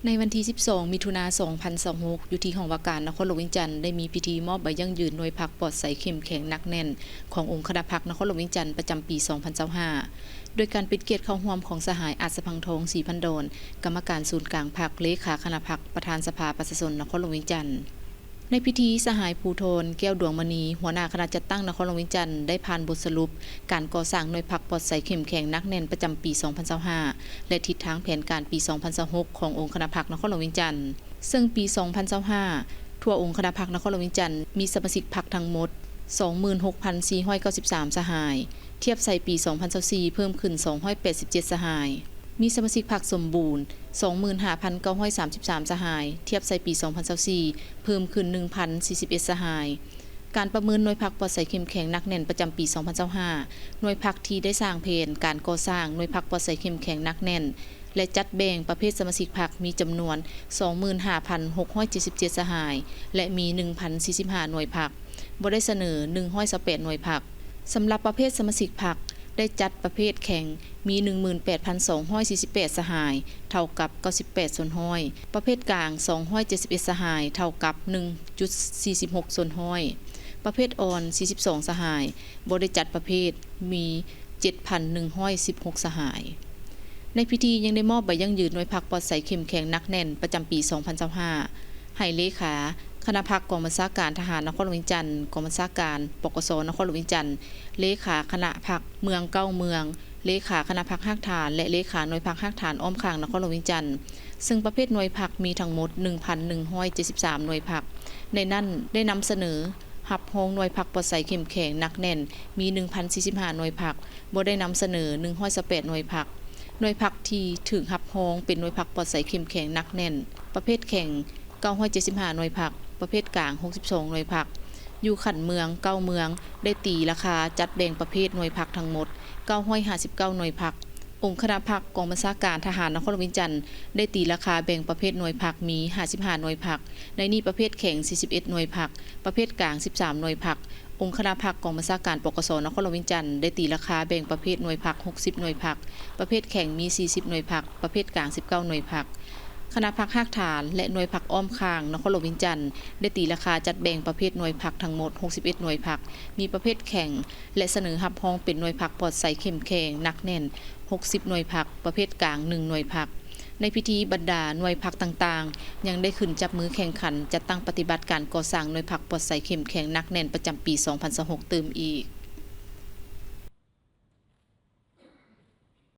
ໃນວັນທີສິບສອງ ມິຖຸນາ ສອງພັນຊາວຫົກ ຢູ່ທີ່ຫ້ອງວ່າການນະຄອນຫຼວງວຽງຈັນ ໄດ້ມີພິທີມອບໃບຢັ້ງຢືນໜ່ວຍພັກປອດໃສເຂັ້ມແຂງໜັກແໜ້ນຂອງອົງຄະນະພັກນະຄອນຫຼວງວຽງຈັນ ປະຈຳປີສອງພັນຊາວຫ້າ ໂດຍການເປັນກຽດເຂົ້າຮ່ວມຂອງສະຫາຍ ອາດສະພັງທອງ ສີພັນດອນ ກຳມະການສູນກາງພັກ, ເລຂາຄະນະພັກ, ປະທານສະພາປະຊາຊົນນະຄອນຫຼວງວຽງຈັນ. ໃນພິທີ, ສະຫາຍ ພູທອນ ແກ້ວດວງມະນີ ຫົວໜ້າຄະນະຈັດຕັ້ງນະຄອນຫຼວງວຽງຈັນ ໄດ້ຜ່ານບົດສະຫຼຸບການກໍ່ສ້າງໜ່ວຍພັກປອດໃສເຂັ້ມແຂງໜັກແໜ້ນປະຈຳປີສອງພັນຊາວຫ້າ ແລະ ທິດທາງແຜນການປີສອງພັນຊາວຫົກ ຂອງອົງຄະນະພັກນະຄອນຫຼວງວຽງຈັນ. ເຊິ່ງປີສອງພັນຊາວຫ້າ ທົ່ວອົງຄະນະພັກນະຄອນຫຼວງວຽງຈັນ ມີສະມາຊິກພັກທັງໝົດ ສອງໝື່ນຫົກພັນສີ່ຮ້ອຍເກົ້າສິບສາມ ສະຫາຍ, ທຽບໃສ່ປີສອງພັນຊາວສີ່ ເພີ່ມຂຶ້ນສອງຮ້ອຍແປດສິບເຈັດ ສະຫາຍ. ມີສະມາຊິກພັກສົມບູນ ສອງໝື່ນຫ້າພັນເກົ້າຮ້ອຍສາມສິບສາມ ສະຫາຍ, ທຽບໃສ່ປີສອງພັນຊາວສີ່ ເພີ່ມຂຶ້ນໜຶ່ງພັນສີ່ສິບເອັດ ສະຫາຍ. ການປະເມີນໜ່ວຍພັກປອດໃສເຂັ້ມແຂງໜັກແໜ້ນປະຈຳປີສອງພັນຊາວຫ້າ ໜ່ວຍພັກທີ່ໄດ້ສ້າງແຜນການກໍ່ສ້າງໜ່ວຍພັກປອດໃສເຂັ້ມແຂງໜັກແໜ້ນ ແລະ ຈັດແບ່ງປະເພດສະມາຊິກພັກມີຈຳນວນ ສອງໝື່ນຫ້າພັນຫົກຮ້ອຍເຈັດສິບເຈັດ ສະຫາຍ ແລະ ມີໜຶ່ງພັນສີ່ສິບຫ້າໜ່ວຍພັກ, ບໍ່ໄດ້ສະເໜີໜຶ່ງຮ້ອຍຊາວແປດໜ່ວຍພັກ. ສຳລັບປະເພດສະມາຊິກພັກ ໄດ້ຈັດປະເພດແຂງມີໜຶ່ງໝື່ນແປດພັນສອງຮ້ອຍສີ່ສິບແປດສະຫາຍ ເທົ່າກັບເກົ້າສິບແປດສ່ວນຮ້ອຍ, ປະເພດກາງສອງຮ້ອຍເຈັດສິບເອັດສະຫາຍ ເທົ່າກັບໜຶ່ງຈຸດສີ່ສິບຫົກສ່ວນຮ້ອຍ, ປະເພດອ່ອນສີ່ສິບສອງສະຫາຍ, ບໍ່ໄດ້ຈັດປະເພດມີເຈັດພັນໜຶ່ງຮ້ອຍສິບຫົກສະຫາຍ. ໃນພິທີຍັງໄດ້ມອບໃບຢັ້ງຢືນໜ່ວຍພັກປອດໃສເຂັ້ມແຂງໜັກແໜ້ນປະຈຳປີສອງພັນຊາວຫ້າ ໃຫ້ເລຂາຄະນະພັກກອງບັນຊາການທະຫານນະຄອນຫຼວງວຽງຈັນ, ກອງບັນຊາການ ປກສ ນະຄອນຫຼວງວຽງຈັນ, ເລຂາຄະນະພັກເມືອງເກົ້າເມືອງ, ເລຂາຄະນະພັກຮາກຖານ ແລະ ເລຂາໜ່ວຍພັກຮາກຖານອ້ອມຂ້າງນະຄອນຫຼວງວຽງຈັນ, ເຊິ່ງປະເພດໜ່ວຍພັກມີທັງໝົດໜຶ່ງພັນໜຶ່ງຮ້ອຍເຈັດສິບສາມໜ່ວຍພັກ. ໃນນັ້ນໄດ້ນຳສະເໜີຮັບຮອງໜ່ວຍພັກປອດໃສເຂັ້ມແຂງໜັກແໜ້ນມີໜຶ່ງພັນສີ່ສິບຫ້າໜ່ວຍພັກ, ບໍ່ໄດ້ນຳສະເໜີໜຶ່ງຮ້ອຍຊາວແປດໜ່ວຍພັກ. ໜ່ວຍພັກທີ່ຖືກຮັບຮອງເປັນໜ່ວຍພັກປອດໃສເຂັ້ມແຂງໜັກແໜ້ນ ປະເພດແຂງ ເກົ້າຮ້ອຍເຈັດສິບຫ້າໜ່ວຍພັກ, ປະເພດກາງ ຫົກສິບສອງໜ່ວຍພັກ. ຢູ່ຂັ້ນເມືອງ ເກົ້າເມືອງ ໄດ້ຕີລາຄາຈັດແບ່ງປະເພດໜ່ວຍພັກທັງໝົດ ເກົ້າຮ້ອຍຫ້າສິບເກົ້າໜ່ວຍພັກ. ອົງຄະນະພັກກອງບັນຊາການທະຫານນະຄອນຫຼວງວຽງຈັນ ໄດ້ຕີລາຄາແບ່ງປະເພດໜ່ວຍພັກມີ ຫ້າສິບຫ້າໜ່ວຍພັກ, ໃນນີ້ປະເພດແຂງ ສີ່ສິບເອັດໜ່ວຍພັກ, ປະເພດກາງ ສິບສາມໜ່ວຍພັກ. ອົງຄະນະພັກກອງບັນຊາການ ປກສ ນະຄອນຫຼວງວຽງຈັນ ໄດ້ຕີລາຄາແບ່ງປະເພດໜ່ວຍພັກ ຫົກສິບໜ່ວຍພັກ, ປະເພດແຂງມີ ສີ່ສິບໜ່ວຍພັກ, ປະເພດກາງ ສິບເກົ້າໜ່ວຍພັກ. ຄະນະພັກຮາກຖານ ແລະ ໜ່ວຍພັກອ້ອມຂ້າງນະຄອນຫຼວງວຽງຈັນ ໄດ້ຕີລາຄາຈັດແບ່ງປະເພດໜ່ວຍພັກທັງໝົດ ຫົກສິບເອັດໜ່ວຍພັກ, ມີປະເພດແຂງ ແລະ ສະເໜີຮັບຮອງເປັນໜ່ວຍພັກປອດໃສເຂັ້ມແຂງໜັກແໜ້ນ ຫົກສິບໜ່ວຍພັກ, ປະເພດກາງ ໜຶ່ງໜ່ວຍພັກ. ໃນພິທີ, ບັນດາໜ່ວຍພັກຕ່າງໆ ຍັງໄດ້ຂຶ້ນຈັບມືແຂ່ງຂັນ ຈັດຕັ້ງປະຕິບັດການກໍ່ສ້າງໜ່ວຍພັກປອດໃສເຂັ້ມແຂງໜັກແໜ້ນປະຈຳປີສອງພັນຊາວຫົກຕື່ມອີກ.